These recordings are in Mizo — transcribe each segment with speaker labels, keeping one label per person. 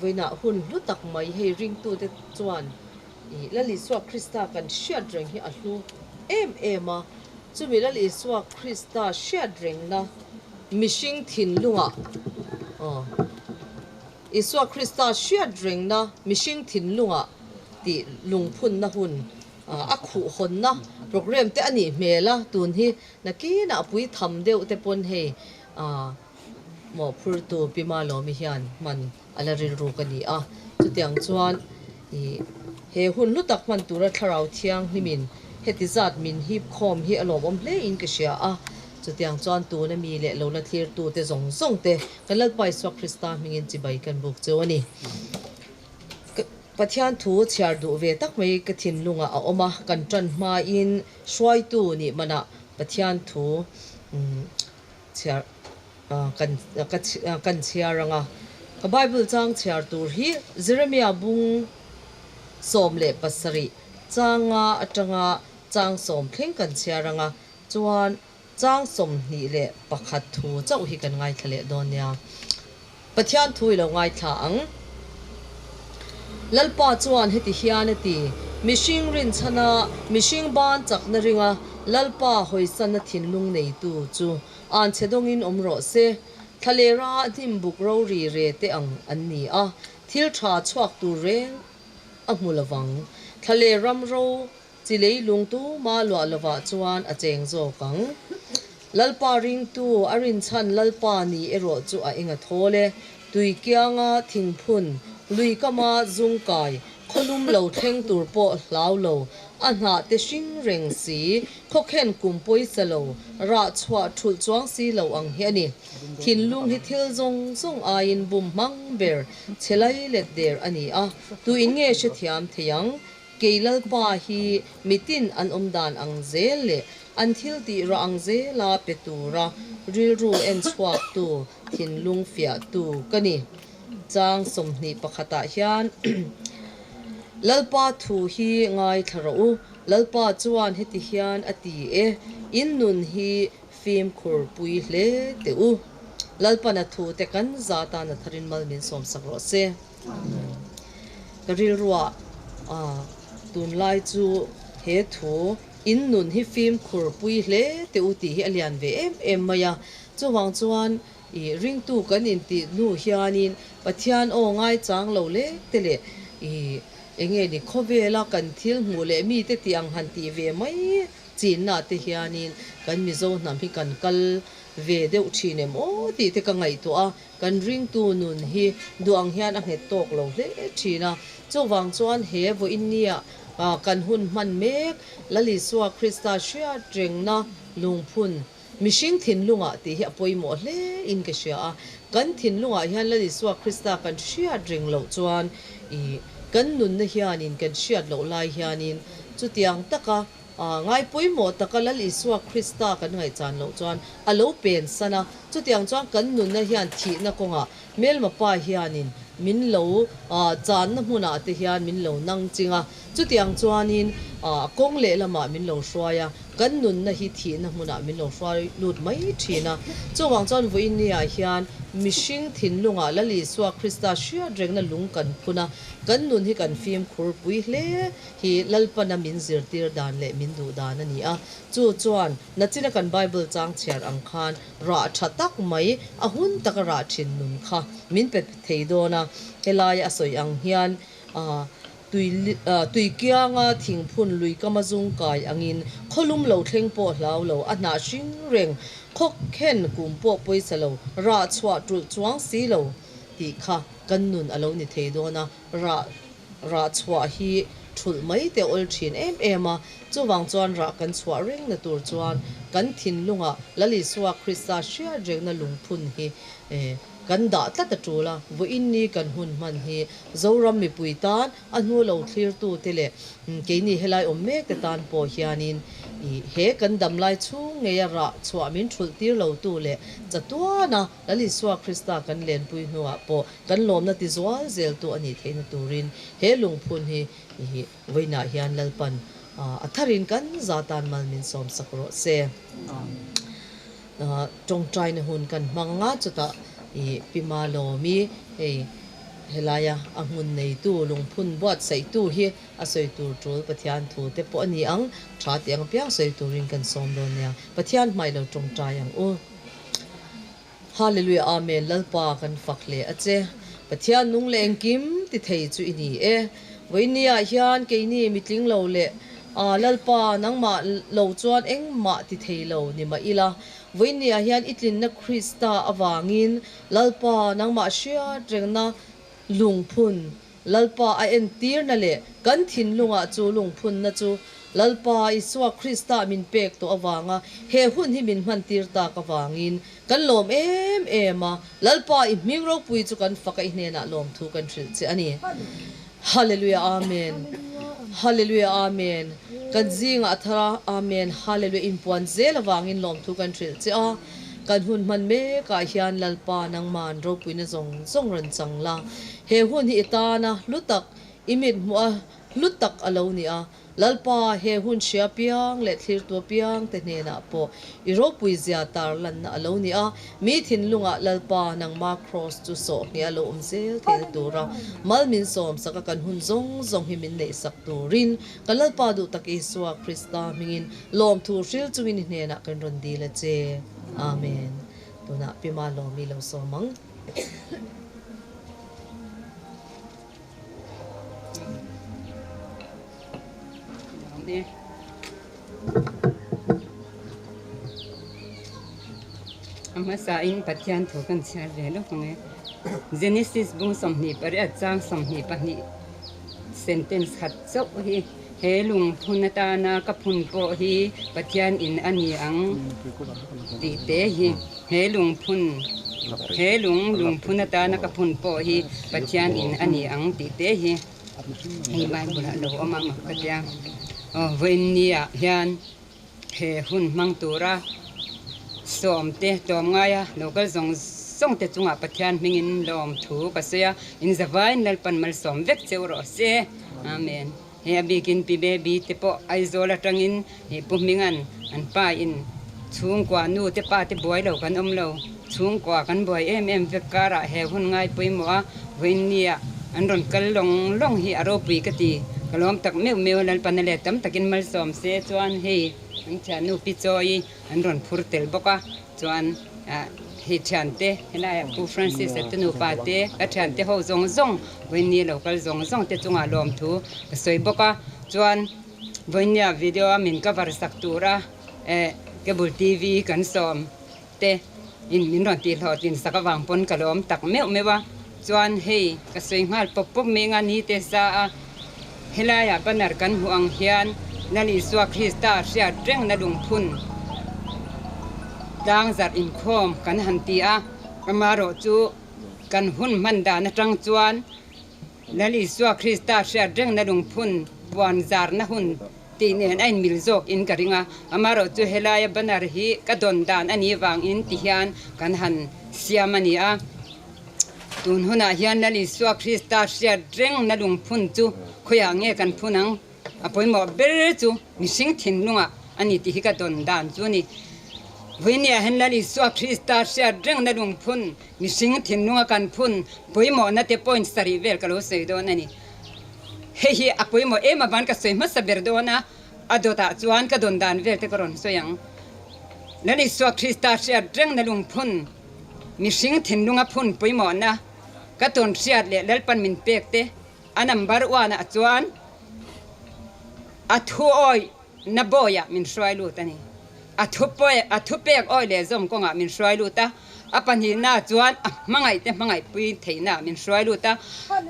Speaker 1: Vawiinah hun hlu tak mai hei ringtute chuan ih Lal Isua Krista kan hriat reng hi a hlu em em a, chumi Lal Isua Krista hriat rengna mihring thinlungah aw Isua Krista hriat rengna mihring thinlungah tih lungphunna hun a khuh hawnna programme te a nih hmel a, tun hi nakinah pui tham deuh te pawn hei ah Mawhphurtu Pi Malawmi hian hman a la rilru ka ni a, chutiang chuan ih he hun hlu tak hman tura thlarau thianghlimin heti zat min hip khawm hi a lawmawm hle in ka hria a, chutiang chuan tuna mi leh lo la thlirtute zawng zawng te kan Lalpa Isua Krista hmingin chibai kan buk cheu a ni. Pathian thu chhiar duh ve tak mai ka thinlungah a awm a, kan tan hmain hruaitu nih manah Pathian thu Chhiar kan kan chhiar ang a. Ka Bible chang chhiar tur hi Jeremia bung 17 changa atanga chang sawm thleng kan chhiar ang a, chuan chang 21 thu chauh hi kan ngaithla leh dawn nia. Pathian thu i lo ngaithla ang. Lalpa chuan heti hian a ti, Mihring rinchhana, mihring ban chakna ringa Lalpa hawisanna thinlung neitu chu anchhe dawngin awm rawh se. Thlalera hnimbuk rori re te ang an ni a, thil tha chhuak tur reng a hmu lovang. Thlaler ram ro Chi leilung tuma luah lovah chuan a cheng zawk ang. Lalpa ringtu a rinchhan Lalpa ni erawh chu a eng a thawl e. Tui kianga thingphun, lui kama zung kai, khawlum lo thleng tur pawh hlau lo, a hnah te hring reng si, khawkhen kum pawisa lo, rah chhuah thulh chuang si lo ang hi a ni. Thinlung hi thil zawng zawng aiin bum hmang ber chhe lai let der a ni a, tuin nge hrethiam thei ang? Kei Lalpa hi mitin an awm dan ang zel leh an thil tih rah ang zela pe tura rilru en chhuaktu, thinlung fiahtu ka ni. Chang 21 ah hian Lalpa thu hi ngaithla rawh u, Lalpa chuan heti hian a ti e, in nun hi fimkhur pui hle teh u. Lalpana thu te kan za tan a tharin mal min sawmsak rawh se. Ka rilruah tunlai chu he thu in nun hi fimkhur pui hle teh u tih hi a lian ve em em mai a. Chuvang chuan ih ringtu kan intih hnu hianin Pathian aw ngaichang lo lek te leh ih eng nge ni khawvela kan thil hmuh leh mite tih ang han tih ve mai chinna te hianin kan Mizo hnam hi kan kal ve deuh thin em aw tih te ka ngaihtuah a. Kan ringtu nun hi duh ang hian a nghet tawk lo hle thin a, chuvang chuan he vawiinnia kan hun hman mek Lal Isua Krista hriat rengna lungphun mihring thinlungah tih hi a pawimawh hle in ka hria a, kan thinlungah hian Lal Isua Krista kan hriat reng loh chuan ih kan nunna hianin kan hriat loh lai hianin chutiang taka Ngai pawimawh taka Lal Isua Krista kan ngaihchan loh chuan a lo pen san a, chutiang chuan kan nunna hian thihna kawngah Melma Pa hianin min lo channa hmunah te hian min lo nang ching a, chutiang chuanin kawng lehlamah min lo hruai a, kan nunna hi thihna hmunah min lo hruai lut mai thin a. Chuvang chuan vawiinniah hian mihring thinlungah Lal Isua Krista hriat rengna lung kan phun a, kan nun hi kan fimkhur pui hle. Hi Lalpana min zirtir dan leh min duh dan a ni a, chu chuan nachina kan Bible chang chhiar ang khan rah tha tak mai, a hun taka rah thin nun kha min pe thei dawn a. Helaia a sawi ang hian tui tui kianga thingphun lui kama zung kai angin khawlum lo thleng pawh hlau lo, a hnah hring reng, khawkhen kum pawh pawisa lo, rah chhuah tulh chuang si lo tih kha kan nun a lo ni thei dawn a, rah Rah chhuah hi thulh mai te awl thin em em a, chuvang chuan rah kan chhuah rengna tur chuan kan thinlungah Lal Isua Krista hriat rengna lungphun hi kan dah tlat a tul a, vawiinni kan hun hman hi Zoram mipui tan a hnu lo thlirtute leh keini helai awm mek te tan pawh hianin he kan damlai chhung ngeia rah chhuah min thulh tir lotu leh chatuana Lal Isua Krista kan lenpui hnuah pawh kan lawmna ti zual zeltu a nih theihna turin he lungphun hi i vawiinah hian Lalpan a tharin kan za tan mal min sawmsak rawh se. Tawngtaina hun kan hmang a, chutah i Pi Malawmi hei. Helaia a hmun neitu lungphun buatsaihtu hi a sawi tur tul Pathian thu te pawh a ni ang. Tha tih ang piang sawi turin kan sawm dawn nia. Pathian hmai lo tawngtai ang u. Hallelujah Amen Lalpa kan fak hle a che. Pathian nung leh engkim ti thei chu i ni e. Vawinia hian keini mitling lo leh Lalpa nangmah lo chuan engmah ti thei lo ni mah ila. Vawinia hian i tlinna Krista avangin Lalpa nangmah hriat rengna lungphun Lalpa a entirna leh kan thinlungah chu lungphunna chu Lalpa Isua Krista min pek tawh avanga he hun hi min hmantir tak avangin kan lawm em em a, Lalpa i hming ropui chu kan fak a i hnenah lawmthu kan hrilh che a ni. Hallelujah Amen Hallelujah Amen Kan zingah a thar a Amen Hallelujah inpuan zel avangin lawmthu kan hrilh che a. Kan hun hman mekah hian Lalpa nangman ropuina zawng zawng rawn chang la. He hun hi i tana hlu tak, i mit hmuh a hlu tak a lo ni a. Lalpa, he hun hria piang leh thlirtu apiang te hnenah pawh i ropui zia tar lanna a lo ni a. Mi thinlungah Lalpa nangma kraws chu sawh ngheh a lo awm zel theihna tura mal min sawm sak a kan hun zawng zawng hi min neih sak turin Ka Lalpa duh tak Isua Krista hmingin lawmthu hril chungin i hnenah kan rawn dil a che. Amen. Tunah Pima Lawmi lo sawm ang.
Speaker 2: A hmasa in Pathian thu kan chhiar ve lawk ang e. Genesis bung 28 chang 22 sentence khat chauh hi he lungphun atana ka phun pawh hi Pathian in a ni ang tih te hi he lungphun he lung lungphun atana ka phun pawh hi Pathian in a ni ang tih te hi hei Bible ah lo awm ang ka tia. Aw vawiin ni ah hian He hun hmang tura sawmte tlawmngaia lo kal zawng zawngte chungah Pathian hmingin lawm thu ka sawi a, in zavain Lalpan malsawm vek cheu rawh se. Amen. He a bikin Pi Baby te pawh Aizawl atangin ih Pu Hminga'n an pa in chhungkua nu te pa te buai lo kan awm lo, chhungkua kan buai em em vek karah he hun ngai pawimawh a vawiin nia an rawn kal lawng lawng hi a ropui ka ti. Ka lawm tak meuh meuh a, Lalpana leh tam takin malsawm se chuan hei an thiannu Pi Chawi an rawn phur tel bawk a, chuan hei thiante helaiah Pu Francis a te nupa te ka thiante ho zawng zawng vawiin lo kal zawng zawng te chungah lawmthu ka sawi bawk a, chuan vawiin video a min cover sak tura cable TV kan sawm te in min rawn tih hlawhtlin sak avang pawn ka lawm tak meuh meuh a, chuan hei ka sawi nghal pawp pawp mai anga ni te sa a, helaiah banner kan hmuh ang hian Lal Isua Krista hriat rengna lungphun tlang zarh inkhawm kan han ti a, amaherawh chu kan hun hman dan atang chuan Lal Isua Krista hriat rengna lungphun puan zarna hun tih nen a inmil zawk in ka ring a, amaherawh chu helaia banner hi ka dawn dan a nih vangin ti hian kan han siam a ni a. Tun hunah hian Lal Isua Krista hriat rengna lungphun chu khawiah nge kan phun ang? A pawimawh ber chu mihring thinlungah a ni tih hi ka dawn dan chu a ni. Vawinia hian Lal Isua Krista hriat rengna lungphun mihring thinlunga kan phun pawimawhna te point sarih vel ka lo sawi dawn a ni. Hei hi a pawimawh em avan ka sawi hmasa ber dawn a, a dawtah chuan ka dawn dan vel te ka rawn sawi ang. Lal Isua Krista hriat rengna lungphun, mihring thinlunga phun pawimawhna ka tawn hriat leh Lalpan min pek te a number one ah chuan a thu awi na bawiah min hruai lut a ni. A thu a thu pek awi leh zawm kawngah min hruai lut a, a pahnihna chuan a hmangaih te hmangaih pui theihna min hruai lut a,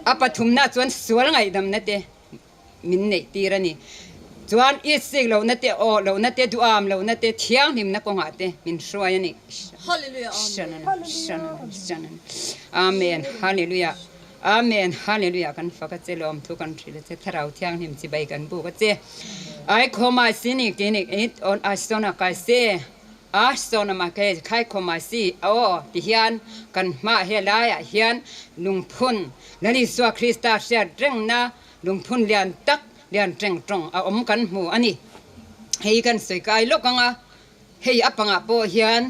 Speaker 2: a pathumna chuan sual ngaihdamna te min neih tir a ni. Chuan itsik lohna te, aw lohna te, duham lohna te, thianghlimna kawngah te min hruai a ni. Amen. Hallelujah. Amen Hallelujah kan fak a che lawm thu kan hrilh a che Thlarau Thianghlim chibai kan buk a che Ai khawm ai si ni ki ni it on ai sawn a kai se a sawn a ma ke khai khawm ai si aw ti hian kan hma he lai ah hian lungphun Lal Isua Krista hriat reng na lungphun lian tak lian teng tawng a awm kan hmu a ni hei kan sawi kai lawk ang a Hei a pangah pawh hian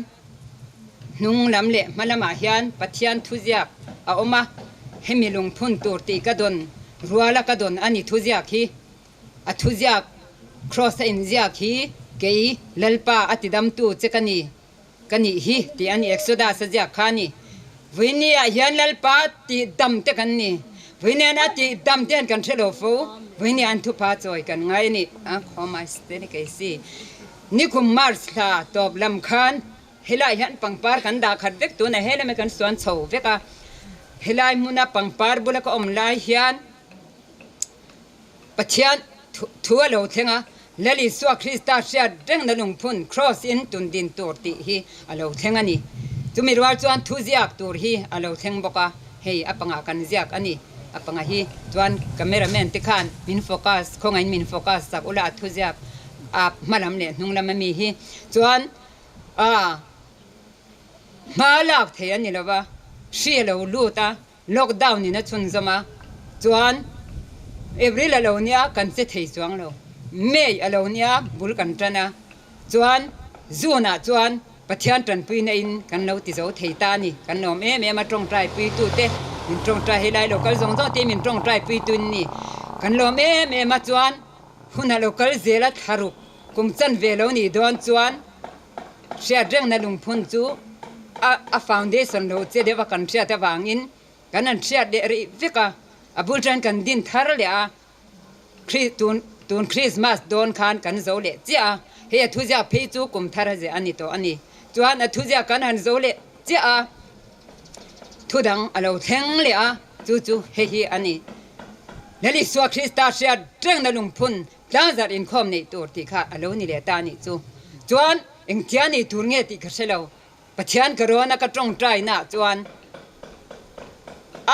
Speaker 2: hnung lam leh hma lamah hian Pathian thuziak a awm a. Hemi lungphun tur tih ka dawn ruala ka dawn a ni thuziak hi. A thuziak Kraws a inziak hi kei Lalpa a tidamtu che ka ni ka nih hi tih a ni Exodus a ziak kha a ni. Vuini ah hian Lalpa tihdam te kan ni. Vuinian a tihdam te hian kan hre lo fo. Vuini an thupha chawi kan ngai a ni. A khawm a ste ni kei si. Nikum March thla tawp lam khan Helai hian pangpar kan dah khat vek tuna he lama kan suan chho vek a, helai hmuna pangpar bula ka awm lai hian Pathian thu a lo thleng a, Lal Isua Krista hriat rengna lungphun Kraws in tun din tur tih hi a lo thleng a ni. Chumi rual chuan thu ziak tur hi a lo thleng bawk a, hei a pangah kan ziak a ni. A panga hi chuan cameraman te khan min focus khawngaihin min focus sak ula a thu ziak a hmalam leh hnung lam ami hi chuan A hma lak thei a ni lo va, hri a lo lut a, lockdown in a chhunzawm a, chuan April a lo nia kan che thei chuang lo, May a lo nia bul kan tan a, chuan June ah chuan Pathian tanpuina in kan lo ti zo thei ta a ni, kan lawm em em a, tawngtai puitu te min tawngtai helai lo kal zawng zawng te min tawngtai puitu in ni, kan lawm em em a, chuan hun a lo kal zel a thlaruk. Kum chan ve lo nih dawn chuan hriat rengna lungphun chu a foundation lo che deuh a kan hriat avangin kan han hriat leh rih vek a, a bul tan kan din thar leh a, tun tun Christmas dawn khan kan zo leh chiah a, hei a thuziak phei chu kum thar a ziah a ni tawh a ni. Chuan a thuziak kan han zo leh chiah a, thudang a lo thleng leh a, chu chu hei hi a ni. Lal Isua Krista hriat rengna lungphun Tlangzarh inkhawm neih tur tih kha a lo ni leh ta a nih chu. Chuan engtia nei tur nge tih ka hre lo. Pathian ka rawn a ka tawngtai naah chuan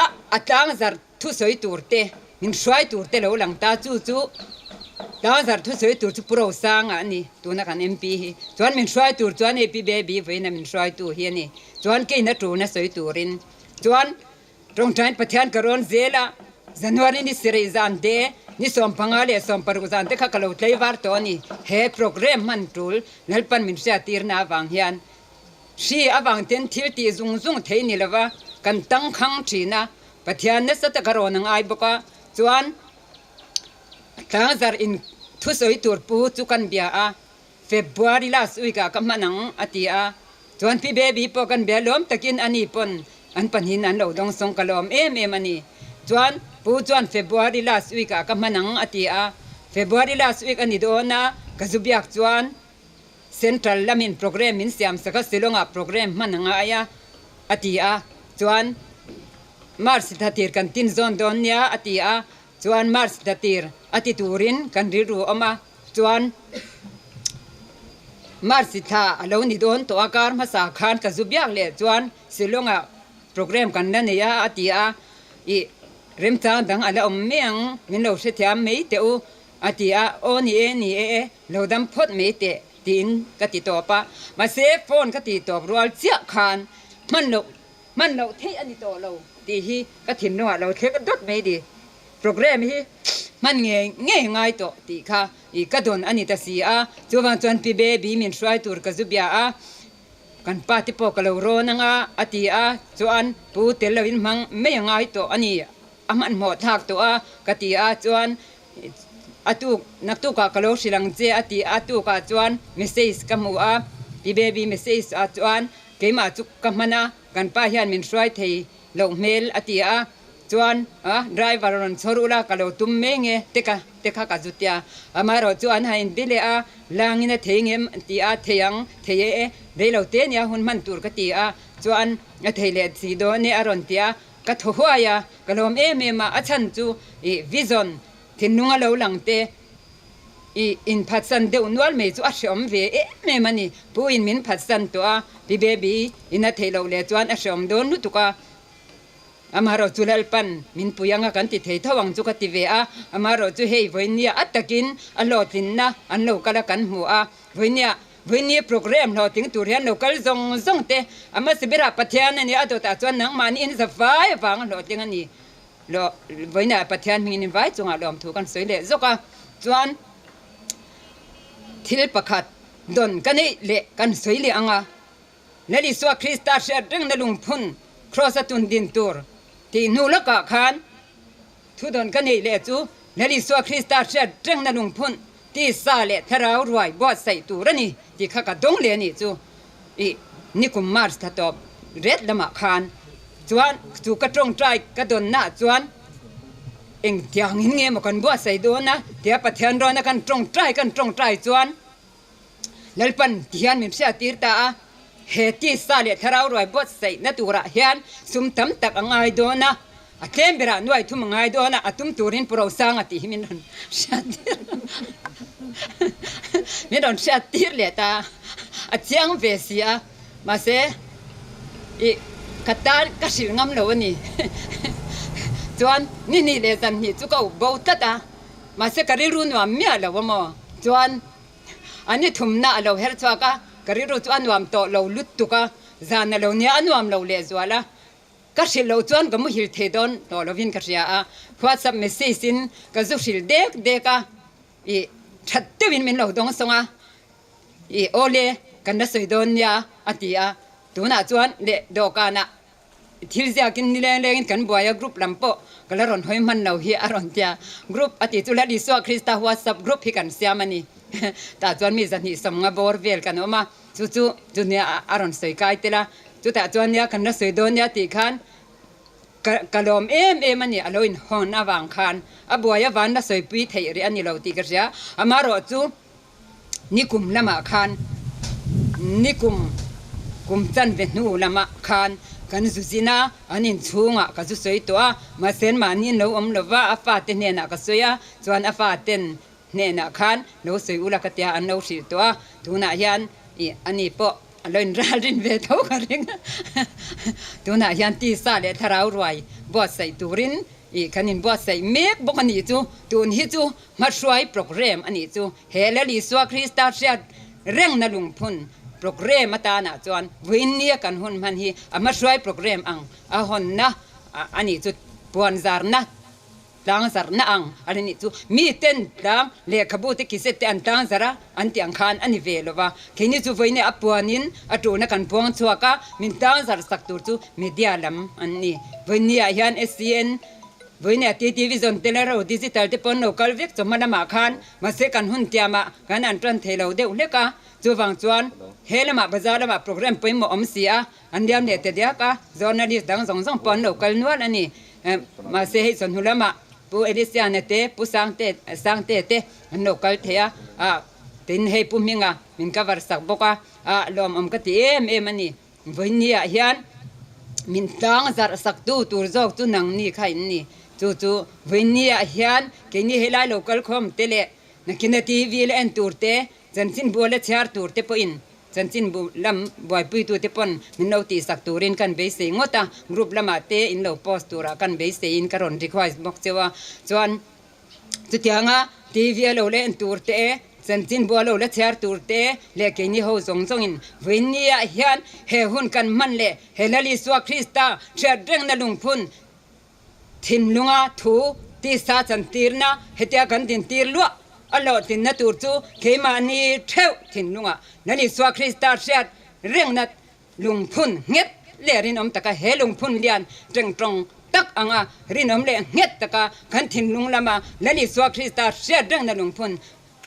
Speaker 2: a a tlangzarh thusawi tur te, min hruai tur te lo lang ta. Chu chu tlangzarh thusawi tur chu Pu Rosanga a ni, tuna kan MP hi. Chuan min hruai tur chuan hei Pi Baby vawiina min hruaitu hi a ni. Chuan keina tuna sawi turin chuan Tawngtain Pathian ka rawn zel a, January ni sarih zan te, ni 15 leh 16 zan te kha ka lo tlaivar tawh a ni. He programme hman tul Lalpan min hriattirna avang hian hri avang ten thil tih zung zung thei ni lova kan tangkhang thin a, Pathian nasa taka rawn a ngai bawk a, chuan tlangzarh in thusawi tur pu chu kan bia a, February last week ah ka hman ang a ti a, chuan Pi Baby pawh kan bia lawm takin a ni pawn an pahnihin an lo dawng sawng ka lawm em em a ni. Chuan Pu chuan February last week ah ka hman ang a ti a, February last week a ni dawn a, ka zu biak chuan Central lamin programme min siam sak a, Shillong ah programme hman a ngai a a ti a, chuan March thla tir kan tin zawn dawn nia a ti a, chuan March thla tir a ti turin kan rilru awm a. Chuan March thla a lo ni dawn tawh a, kar hmasa khan ka zu biak leh chuan Shillong-ah programme kan la nei a a ti a, ih remchang dang a la awm mai ang, min lo hrethiam mai teh u a ti a, aw ni e ni e e, lo dam phawt mai teh tiin ka ti tawp a, mahse phone ka tih tawp rual chiah khan hman loh hman loh theih a ni tawh lo tih hi ka thinlungah lo thlek dawt mai ni. Programme hi hman ngei ngei ngai tawh tih kha i ka dawn a ni ta si a, chuvang chuan Pi Baby min hruai tur ka zu bia a, kan pa te pawh ka lo rawn anga a ti a, chuan Pu tel loin hmang mai a ngai tawh a ni, a hmanhmawh thlak tawh a ka ti a, chuan a tuk naktukah ka lo hrilh ang che a ti a, tukah chuan message ka hmu a, Pi Baby message ah chuan keimah chu ka hman a, kan pa hian min hruai thei loh hmel a ti a, chuan a driver a rawn chhawr ula ka lo tum mai nge te ka te kha ka zut tia, amaherawh chu an han inbi leh a, langin a thei ngem an ti a, thei ang, thei e e, rei lo te nia hun hman tur ka ti a, chuan a thei leh si dawn e a rawn ti a, ka thaw huai a, ka lawm em em a, a chhan chu ih vision thinlung a lo lang te ih inphatsan deuh nual mai chu a hreawm ve em em a ni, pu in min phatsan tawh a, pi baby in a theih loh leh chuan a hreawm dawn lutuk a. Amaherawh chu Lalpan min pui anga kan ti thei tho ang chu ka ti ve a, amaherawh chu hei vawinia a takin a hlawhtlinna an lo kal a kan hmu a, vawinia vawinia programme hlawhtling tur hian lo kal zawng zawng te a hmasa berah Pathian a ni a dawtah chuan nangmahni in za vai avang a hlawhtling a ni lo vawinia Pathian hmingin in vai chungah lawmthu kan sawi leh zawk a chuan thil pakhat dawn ka neih leh kan sawi leh anga. Lal Isua Krista hriat rengna lungphun Kraws a tun din tur Tih hnu lawkah khan thudawn ka neih leh chu Lal Isua Krista hriat rengna lungphun tisa leh thlarau ruai buatsaih tur a ni tih kha ka dawng leh a nih chu. Ih, nikum March thla tawp ret lamah khan chuan chu ka tawngtai ka dawnnaah chuan engtiangin nge maw kan buatsaih dawn a tia Pathian rawna kan tawngtai kan tawngtai chuan Lalpan tihian min hriattir ta a, he tisa leh thlarau ruai buatsaihna turah hian sum tam tak a ngai dawn a, a tlem berah nuai thum a ngai dawn a, a tum turin Pu Rosanga tih hi min rawn hriattir min rawn hriattir leh ta a, a chiang ve si a, mahse ih ka tan ka hrilh ngam lo a ni. Chuan ni hnih leh zan hnih chu ka up bo tlat a. Mahse ka rilru nuam miah lo a maw? Chuan a ni thumna a lo her chhuak a, ka rilru chu a nuam tawh lo lut tuk a, zan a lo nia a nuam lo lehzual a, ka hrilh loh chuan ka muhil thei dawn tawh lovin ka hria a, WhatsApp message in ka zu hrilh dek dek a, ih that deuhin min lo dawng sawng a, ih awle kan la sawi dawn nia a ti a, tunah chuan leh dawhkanah Thil ziakin ni leng lengin kan buai a, group lam pawh ka la rawn hawi hman lo hi a rawn tia. Group a tih chu Lal Isua Krista WhatsApp group hi kan siam a ni. Tah chuan mi zahnih sawmnga bawr vel kan awm a, chu chu chu nia a rawn sawi kai tel a. Chutah chuan nia kan la sawi dawn nia tih khan ka ka lawm em em a ni, a lo inhawn avang khan a buai avan la sawipui theih rih a ni lo tih ka hria. Amaherawhchu Nikum lamah khan nikum kum chanve hnu lamah khan kan zu zin a, an inchhungah ka zu sawi tawh a, mahse mahni an lo awm lova a fate hnenah ka sawi a, chuan a faten hnenah khan lo sawi ula ka tia an lo hrilh tawh a, tunah hian ih ani pawh a lo inral rin ve tho ka ring a, tunah hian tisa leh thlarau ruai buatsaih turin ih kan inbuatsaih mek bawk a nih chu, tun hi chu Hmahruai program a nih chu he Lal Isua Krista hriat rengna lungphun program atanah chuan vawiinnia kan hun hman hi a hmahruai program ang a hawnna a nih chu puanzarna tlangzarna ang a la nih chu miten tlang lehkhabu te kiset te an tlangzar a an tih ang khan a ni ve lo va keini chu vawiinnia a puanin a tuna kan puang chhuak a min tlangzar sak tur chu media lam an ni vawiinniah hian SCN Vawinia TTV zawn te leh ro digital te pawn lo kal vek chawhma lamah khan mahse kan hun tiamah kan an tan thei lo deuh hlek a, chuvang chuan he lamah bazar lamah program pawimawh awm si a, an liam leh ta diak a, journalist dang zawng zawng pawh an lo kal nual a ni. Mahse hei chawhnu lamah Pu Elisiana te, Pu Sangte Sangte te an lo kal thei a, ah tin hei Pu Hminga min cover sak bawk a, ah lawmawm ka ti em em a ni. Vawinia hian min tlang zarh saktu tur zawk chu nangni kha in ni. Chu chu vawinia hian keini helai lo kal khawm te leh nakina TV la en tur te, chanchinbu la chhiar tur te pawhin chanchinbu lam buaipuitute pawn min lo tihsak turin kan beisei ngawt a, group lamah te in lo post turah kan beiseiin ka rawn request bawk cheu a. Chuan Chutianga TV a lo la en tur te, chanchinbu a lo la chhiar tur te leh keini ho zawng zawngin vawiinniah hian he hun kan hman leh he Lal Isua Krista hriat rengna lungphun thinlunga thu tisa chantirna hetia kan dintir luah a hlawhtlinna tur chu keimahni theuh thinlunga Lal Isua Krista hriat rengna Lungphun nghet leh rinawm taka he lungphun lian tengtawng tak anga rinawm leh nghet taka kan thinlung lama Lal Isua Krista hriat rengna lungphun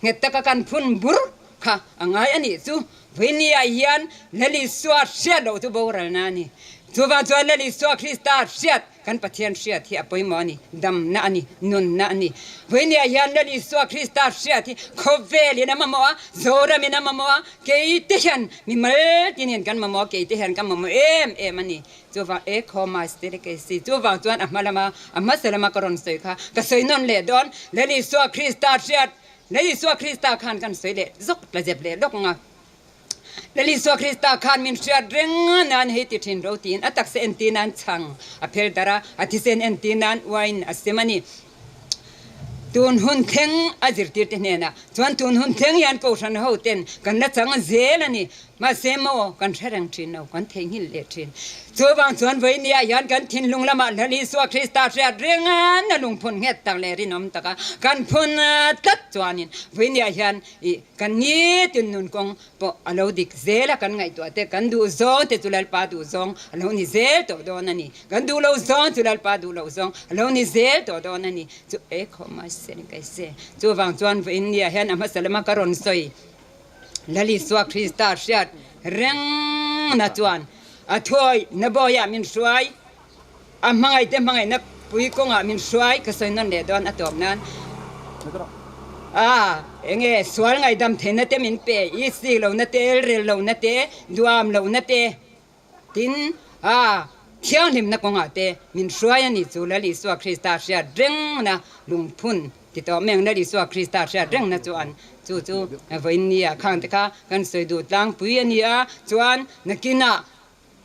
Speaker 2: nghet taka kan phun bur kha a ngai a nih chu. Vawinia hian Lal Isua hriat loh chu boralna a ni. Chuvang chuan Lal Isua Krista hriat Kan Pathian hriat hi a pawimawh a ni, damna a ni, nunna a ni. Vawinia hian Lal Isua Krista hriat hi khawvelin a mamawh a, Zoramin a mamawh a, keite hian mi mal tinin kan mamawh a, keite hian kan mamawh em em a ni. Chuvang e khaw mai te kei si. Chuvang chuan a hma lama, a hmasa lama ka rawn sawi kha ka sawi nawn leh dawn. Lal Isua Krista hriat, Lal Isua Krista khan kan sawi leh zawk tla zep leh lawk ang a. Lal Isua Krista khan min hriat reng a nan hei ti thin ro tiin a taksa entir nan chhang a phel darh a, a thisen entir nan wine a sem a ni. Tun hun thleng a zirtirte hnenah chuan tun hun thleng hian Kohhran ho ten kan la chang zel a ni. Mahse maw, kan hre reng thin lo, kan theihnghilh leh thin. Chuvang chuan vawinia hian kan thinlung lamah Lal Isua Krista hriat ringa na lungphun nghet tak leh rinawm taka kan phun tlat chuanin vawinia hian ih kan nitin nun kawng pawh a lo dik zel a, kan ngaihtuah te kan duh zawng te chu Lalpa duh zawng a lo ni zel tawh dawn a ni. Kan duh lo zawng chu Lalpa duh loh zawng a lo ni zel tawh dawn a ni. Chu e khawm a se ni kai se. Chuvang chuan vawinia hian a hmasa lama ka rawn sawi. Lal Isua Krista hriat rengna chuan a thuawi na bawiah min hruai, a hmangaihte hmangaihna pui kawngah min hruai ka sawi nawn leh dawn a tawp nan a enge sual ngaihdam theihna te min pe, isi lohna te, elrel lohna te, duam lohna te. Tin, a thianghlimna kawngah te min hruai a ni chu Lal Isua Krista hriat rengna lungphun ti tawh meng Lal Isua Krista hriat rengna chuan chu chu vawiin nia khang te kha kan sawi duh tlangpui a ni a, chuan nakinah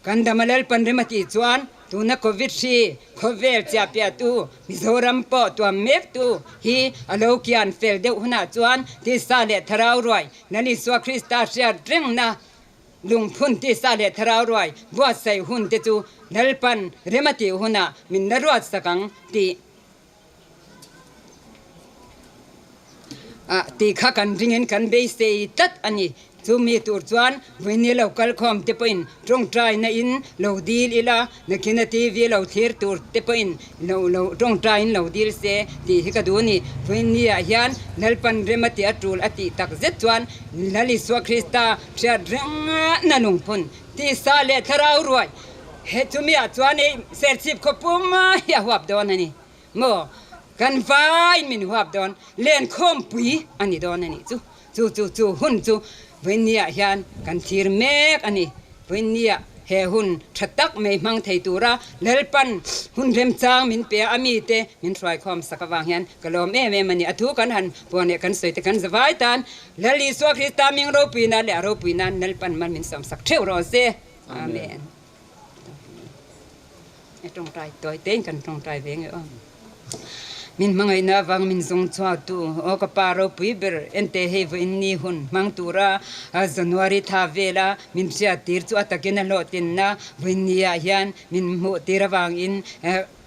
Speaker 2: kan dam a Lalpan rem a tih chuan tuna Covid hri khawvel chiahpiahtu Mizoram pawh tuam mektu hi a lo kian fel deuh hunah chuan tisa leh thlarau ruai Lal Isua Krista hriat rengna Lungphun tisa leh thlarau ruai buatsaih hun te chu Lalpan rem a tih hunah min la ruat sak ang tih ah tih kha kan ringin kan beisei tlat a ni. Chumi tur chuan vawiin lo kal khawm te pawhin tawngtaina in lo dil ila, nakin a TV lo thlir tur te pawhin lo lo tawngtaiin lo dil se tih hi ka duh a ni. Vawiin ni ah hian Lalpan rem a tih a tul a tih tak zet chuan Lal Isua Krista Hriat rengna lungphun tisa leh thlarau ruai he chumi ah chuan i serchhip khaw pum hi a huap dawn a ni maw? Kan vaiin min huap dawn, lenkhawmpui a ni dawn a nih chu. Chu chu chu hun chu Vawiinni ah hian kan thlir mek a ni. Vawiinni ah he hun tha tak mai hmang thei tura Lalpan hun remchang min pe a, a mite min hruaikhawm sak avang hian ka lawm em em a ni. A thu kan han puan leh kan sawi te kan zavai tan Lal Isua Krista ming ropui nan leh a ropui nan Lalpan man min sawmsak theuh rawh se. Amen. E tawngtai tawi tein kan tawngtai ve nge aw. Min hmangaihna avang min zawng chhuak tu aw ka pa ropui ber ente hei vawiin ni hun hmang tura January thla vela min hriat tir chu a takin a hlawhtlinna vawiin ni ah hian min hmuh tir avangin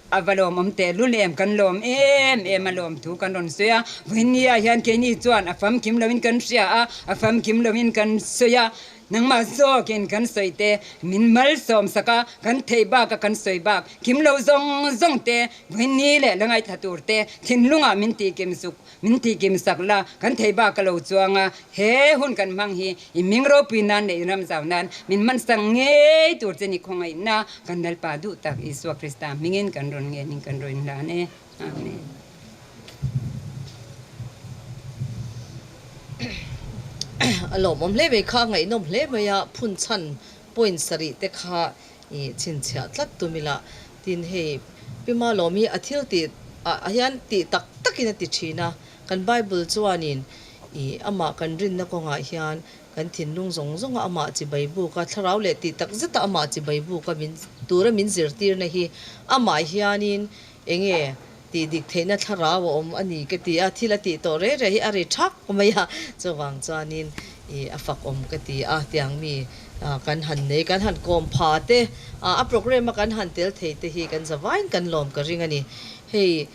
Speaker 2: A va lawmawm teh lul em, kan lawm em em a lawm thu kan rawn sawi a, vawinia hian keini chuan a famkim loin kan hria a, a famkim loin kan sawi a, nangmah zawkin kan sawi te min malsawm sak a, kan theih bak a kan sawi bak kim lo zawng zawng te vawiini leh la ngaithla tur te thinlungah min tihkim suk Min tihkim sak la, kan thei bak ka lo chuang a, he hun kan hmang hi i ming ropui nan leh i ram zau nan min hman sak ngei tur che ni khawngaihna kan Lalpa duh tak Isua Krista hmingin kan rawn ngenin kan rawn hlan e. Amen.
Speaker 1: A lawmawm hle mai kha, ngaihnawm hle mai a, phun chhan point sarih te kha i chhinchhiah tlat tum ila, Tin hei Pi Malawm hi a thil tih ah hian tih tak takin a ti thin a, kan Bible chuanin ih amah kan rinna kawngah hian kan thinlung zawng zawnga amah chibai buk a, thlarau leh tih tak zeta amah chibai buk a min tura min zirtirna hi amah hianin enge tih dik theihna thlarau a awm a ni ka ti a, thil a tih tawh reh reh hi a ri thak mai a, chuvang chuanin ih a fakawm ka ti a, tiang mi Kan han nei, kan han kawm pha te, a programme a kan han tel thei te hi kan zavaiin kan lawm ka ring a ni. Hei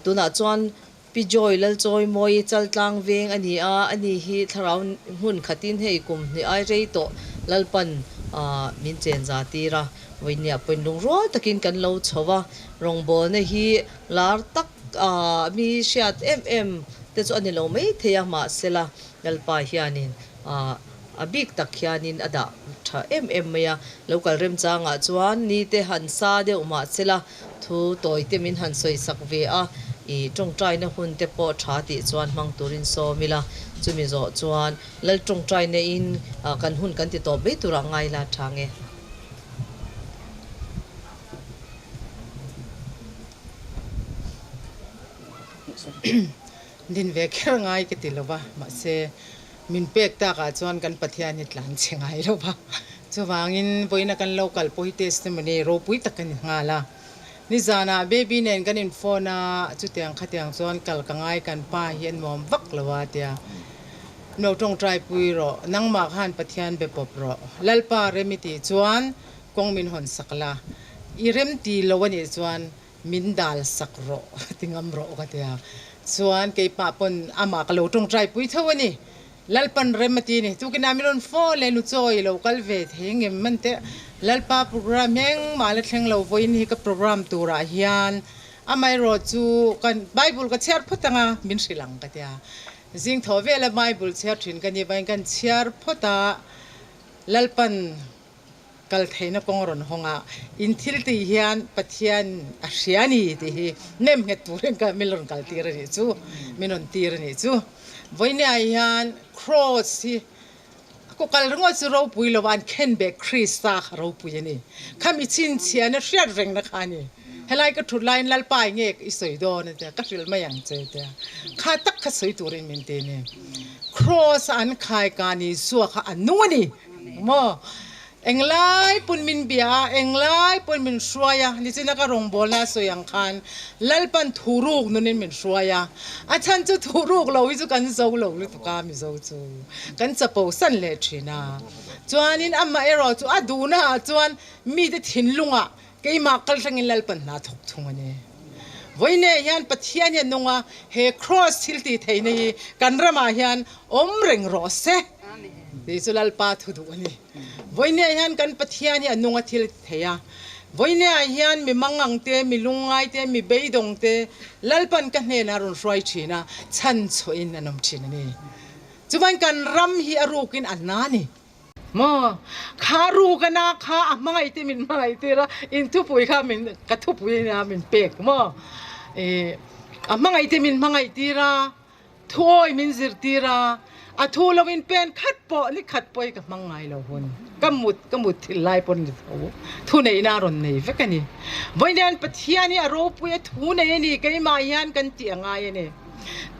Speaker 1: tunah chuan Pi Joy Lalchawimawi Chaltlang veng a ni a, ani hi thlarau hmun khatin hei kum hnih ai rei tawh Lalpan min chen za tir a, vawinia pawhin lungrual takin kan lo chho a, rawngbawlna hi lar tak mi hriat em em te chu a ni lo mai thei a, mahsela Lalpa hianin A bik tak hianin a dah tha em em mai a, lo kal remchangah chuan ni te han sa deuh mah se la, thu tawi te min han sawi sak ve a, i tawngtaina hun te pawh tha tih chuan hmang turin sawm ila, chumi zawh chuan Lal tawngtaina in kan hun kan ti tawp mai turah ngai la tha nge.
Speaker 3: Din ve kher ngai ka ti lova, mahse Min pek takah chuan kan Pathian hi tlan chhe ngai lo va, chuvangin vawiina kan lo kal pawh hi testimony ropui tak ka ni nghal a. Nizanah baby nen kan in phone a, chutiang khatiang chuan kal ka ngai kan pa hi a nuam vak lo a tia. No tawngtai pui rawh, nangmah khan Pathian be pawp rawh. Lalpa rem i tih chuan kawng min hawn sak la, i rem ti lo a nih chuan min dal sak rawh ti ngam rawh ka ti a. Chuan keipah pawn amah ka lo tawngtai pui tho a ni. Lalpan rem a ti ni. Tukinah min rawn fo le nu chaw i lo kal ve thei ngem man teh. Lalpa program engmah la thleng lo vawiin hi ka program turah hian amaherawh chu kan Bible ka chhiar phawt anga min hrilh ang ka ti a. Zing thaw vela Bible chhiar thin ka ni vain kan chhiar phawt a, Lalpan kal theihna kawng a rawn hawng a, in thil tih hian Pathian a hria a ni tih hi nem nghet turin ka min rawn kal tir a nih chu, min rawn tir a nih chu. Vawinia hian Cross hi Kaw kal ringawt chu ropui lo a, an khenbeh Krista kha ropui a ni. Khami chhinchhiahna hriat rengna kha a ni. Helai ka thut laiin Lalpa i nge i sawi dawn a tia, ka hrilh mai ang che a tia. Kha tak kha sawi turin min ti a ni. Kraws a an khai kan Isua kha a nung a ni maw? Englai pawn min bia a, englai pawn min hruai a, nichina ka rawngbawlna a sawi ang khan Lalpan thuruk nunin min hruai a, a chhan chu thuruk lo hi chu kan zo lo lutuk a, Mizo chu kan chapo san leh thin a. Chuanin amah erawh chu a duhna ah chuan mite thinlungah keimah kal hrangin Lalpan hna thawk thung a ni. Vawiinah hian Pathian hi a nung a, he Kraws thil tih theihna hi kan ramah hian awm reng rawh se tih chu Lalpa thu duh a ni. Vawiinah hian kan Pathian hi a nung a thil ti thei a. Vawiinah hian mi mangang te, mi lungngai te, mi beidawng te Lalpan ka hnenah a rawn hruai thin a, chhan chhuahin an awm thin a ni. Chuvain kan ram hi a rukin a na a ni. Maw? Kha ruk a na kha a hmangaih te min hmangaih tir a, in thupui kha min ka thupui nia min pek maw? Ih a hmangaih te min hmangaih tir a, thuawi min zir tir a, a thu lo in pen khat pawh ni khat pawh hi ka hmang ngai lo hun. Ka mut ka mut thil lai pawn ni tho. Thu neihna a rawn nei vek a ni. Vawiin Pathian hi a ropui a thu nei a ni keimah hian kan tih a ngai a ni.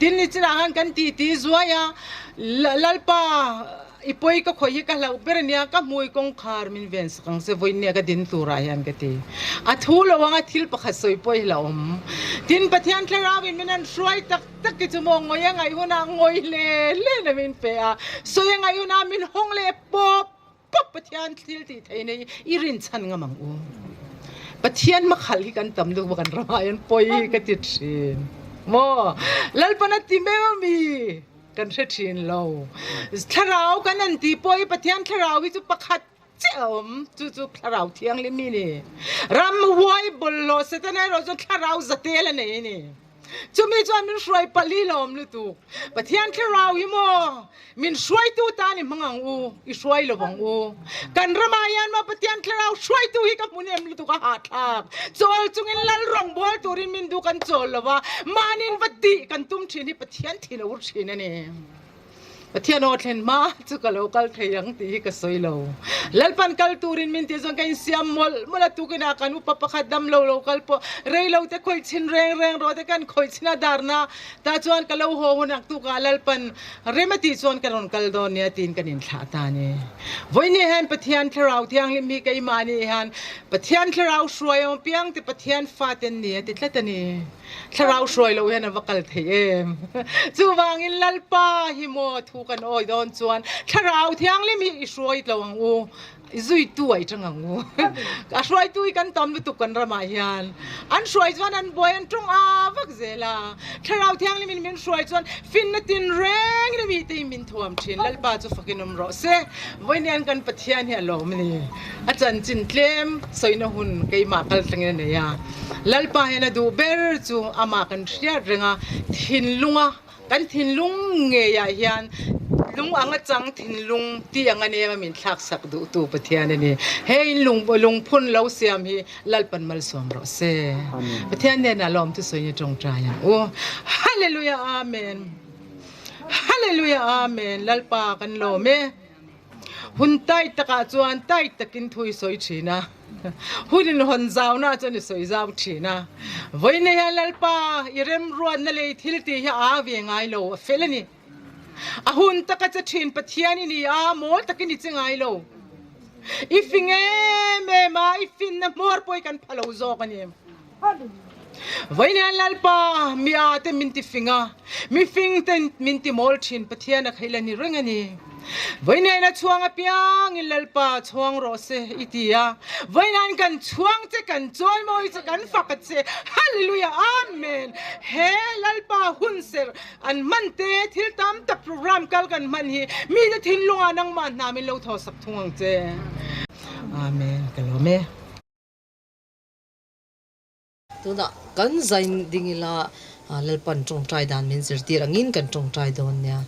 Speaker 3: Tin ni chinah khan kan tih tih zuai a, Lalpa I pawi ka khawih hi ka hlauh ber ania, ka hmui kawngkhar min ven sak ang che vawiin ka din turah hian ka ti. A thu lo anga thil pakhat sawi pawh hi la awm. Tin, Pathian thlarauin min han hruai tak tak hi chu maw ngawi a ngaih hunah ngawi hle hle na min pe a, sawi a ngaih hunah min hawng leh pawp pawp Pathian thil tih theihna hi i rinchhan ngam ang u. Pathian hmakhalh hi kan tam deuh kan ramah hian pawi ka ti thin. Maw Lalpan a ti meuh ami? Kan hre thin lo. Thlarau kan an ti pawh hi Pathian thlarau hi chu pakhat chiah a awm. Chu chu thlarau thianghlim hi ni. Ramhuai bawlhhlawh Setana erawh chuan thlarau zatel a nei a ni. Chumi chuan min hruai palh hi lawm lutuk. Pathian thlarau hi maw min hruaitu tan i hmang ang u, i hruai lo ang u. Kan ramah hian maw Pathian thlarau hruaitu hi ka hmu nem lutuk a hahthlak. Chawl chungin lal rawngbâwl turin min duh kan chawl lo va, mahniin va tih kan tum thin hi Pathian thin a ur thin a ni. Pathian aw thlen hma chu ka lo kal thei ang tih hi ka sawi lo. Lalpan kal turin min tih chuan ka insiam mawlh mawlh a, tukinah kan upa pakhat dam lo lo kal pawh rei lo te khawih chhin reng reng rawh te kan khawih chhin a darna tah chuan ka lo haw hun ang tukah Lalpan rem a tih chuan ka rawn kal dawn nia tiin kan inthlah ta a ni. Vawiin hian Pathian Thlarau Thianghlim hi keimah nih hian Pathian Thlarau hruai awm piang te Pathian fate an ni a ti tlat a ni. Thlarau hruai loh hian a va kal thei em? Chuvangin Lalpa hi maw thu kan awi dawn chuan Thlarau Thianghlim hi i hruai lo ang u, i zuitu ah i tang ang u. A hruaitu hi kan tam lutuk kan ramah hian. An hruai chuan an buai an tawng a vak zel a. Thlarau Thianghlim in min hruai chuan finna tin reng in mi te hi min thuam thin. Lalpa chu fakin awm rawh se. Vawiin kan Pathian hi a lawm a ni. A chanchin tlem sawina hun keimah kal tlangin a nei a. Lalpa hian a duh ber chu amah kan hriat reng a, thinlunga kan thinlung ngeiah hian lung anga chang thinlung tih anga nem a min thlaksak duhtu Pathian a ni. He in lung lungphun lo siam hi Lalpan malsawm rawh se. Pathian hnenah lawmthu sawiin i tawngtai ang u. Hallelujah Amen. Hallelujah Amen. Lalpa kan lawm e. Hun tai takah chuan tai takin thu i sawi thin a, hun inhawn zauna chuan i sawi zau thin a. Vawiin hian Lalpa i remruatna leh i thil tih hi a aa ve ngai lo, a fel a ni. A hun taka che thin Pathian i ni a, mawl takin i che ngai lo. I fing em em a, i finna hmawr pawh i kan pha lo zawk a ni. Vawiin Lalpa, mi a te min ti fing a, mi fing ten min ti mawl thin Pathian a khaih la ni reng a ni. Vawiin a chhuang apiangin Lalpa chhuang rawh se i ti a, vawiin kan chhuang che, kan chawimawi che, kan fak a che. Hallelujah Amen! He Lalpa hunserh an hman te, thil tam tak program kal kan hman hi mite thinlungah nangmah hna min lo thawhsak thung ang che. Amen. Ka lawm e.
Speaker 1: Tunah kan zain ding ila Lalpan tawngtai dan min zirtir angin kan tawngtai dawn nia.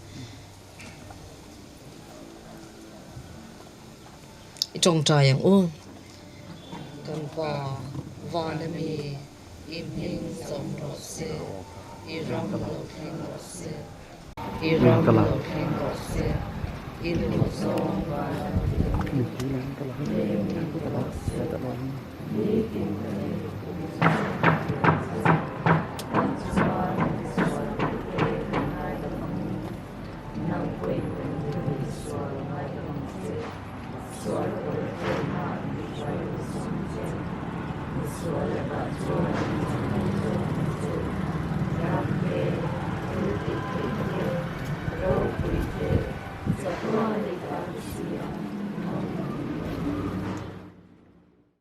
Speaker 1: I tawngtai ang u. Kan Pa vana mi i hming zawm rawh se, i ram lo thleng rawh se, i ram lo thleng rawh se, i duh zawng vana mi lei min rawh se.